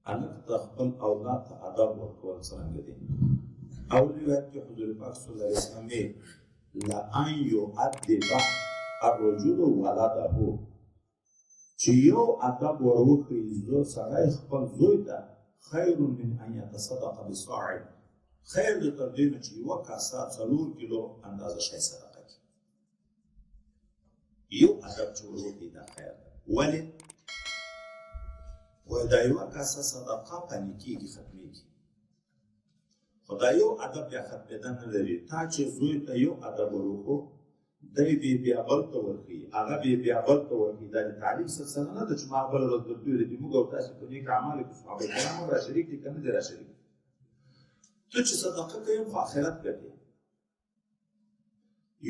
هلک ته خپل اولاد ته ادب ورکول څرنګه دي؟ اول روایت کې حضور پاک صلی الله علیه وسلم وی لأن يؤدب الرجل ولده، چې یو ادب وروښیي زو سړی خپل زوی ته، خیر من ان يتصدق بصاع، خیر د تر دې نه چې یوه کاسه 4 کیلو اندازه شی صدقه کړي. یو ادب چې وروښیي دا خیر ده. ولې؟ وایي دا یوه کاسه صدقه پني کېږي، ختمېږي، خو دا یو ادب بیا ختمېده نه لري. تا چې زوی ته یو ادب وروښو، دی بې بیا بل ته ورښیي، هغه بې بیا بل ته ورښیي. دا د تعلیم سلسله نه ده چې ما بله ورځ درته ویلي دي، موږ او تاسې په نیک اعمالو کې صحابه کرام هم را شریک دي که نه دي را شریک دي؟ ته چې صدقه کوې خو آخرت ګټې.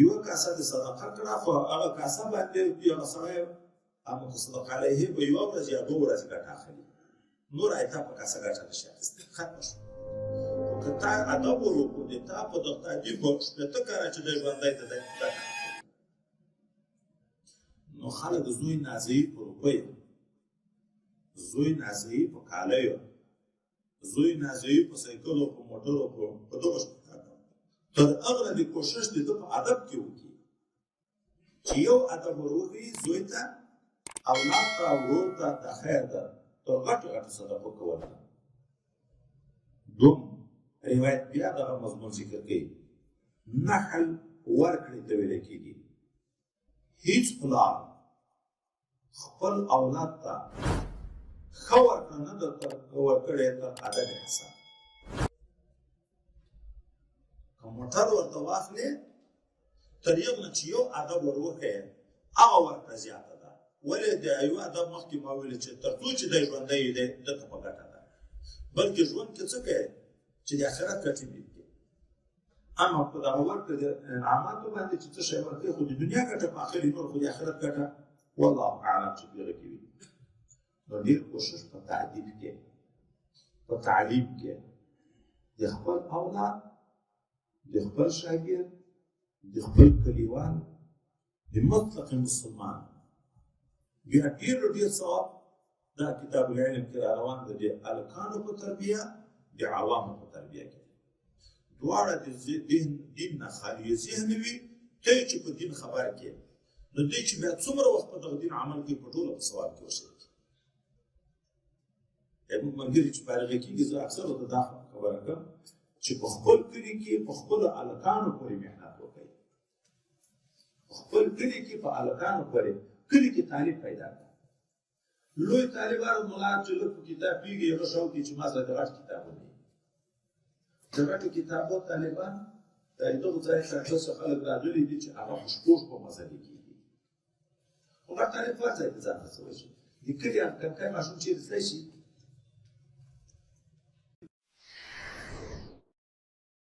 یوه کاسه دې صدقه کړه، خو هغه کاسه باندې هغه سړی متصدق علیه به یوه ورځ یا دوه ورځې ګټه اخلي، نور ایتا په کاسه ګټه نشي اخیستی، ختمه شوه. خو که تا ادب ور وکړو، د تا په دغه تادي په 60 کاله چې دی ژوندی دی، دی ګټه اخلي. نو خلک زوی نازوي په روپیو، زوی نازوي په کالیو، زوی نازوي په سایکلو، په موټرو، په دغو تر هغه د کوشش د ده په ادب کې وکړي چې یو ادب ور وښیي زوی ته، اولاد ته، ورور ته، دا خیر ده تر غټو غټو صدقو کول ده. دوم روایت بیا دغه مضمون ذکر کوي، نحل ورکړې ته ویل کېږي. هیڅ پلار خپل اولاد ته ښه ورکړه نه ده ورکړې تر ادب حسن. که موټر ورته واخلې، تر یو نه چې یو ادب ور وښیې، هغه ورکړه زیاته ده. ولې؟ د یو ادب مخکې ما ویل چې تر څو چې دی ژوندی وي، دی ده ته په ګټه ده، بلکې ژوند کې څه کوې چې د آخرت ګټې مې دي. اما په دغه ورکړه د انعاماتو باندې چې څه شی ورکوي، خو د دنیا ګټه په اخري، نور خو د آخرت ګټه والله اعلم چې په هغه کې وي. نو ډېر کوشش په تادیب کې، په تعلیم کې د خپل اولاد، د خپل شاګرد، د خپل کلیوال، د مطلق مسلمان بیا ډېر ډېر ثواب دا کتاب العلم کې را روان دی، د هلکانو په تربیه، د عوامو په تربیه کې دواړه د دین نه خالي ذهن وي. ته چې په دین خبر کې، نو دی چې بیا څومره وخت په دغه دین عمل کوي، په ټوله په ثواب کې ورشریک. موږ ملګري چې فارغ کېږي، زه اکثر ورته دا خبره کوم چې په خپل کلي کې په خپلو هلکانو پورې محنت وکړئ، په خپل کلي کې په هلکانو پورې، کلي کې طالب پیدا کړئ. لوی طالبانو ملا چې لږ په کتاب پوهېږي، هغه شوق کوي چې ما سره د غټ کتابونه دي، د غټو کتابو طالبان د دغو ځای ته داسې خلک راغلي دي چې هغه په شپو شپو مزلې کېږي. خو غټ طالب هر ځای ته ځان رسولی شي. د کلي هغه کمکی ماشوم چېرې تللی شي؟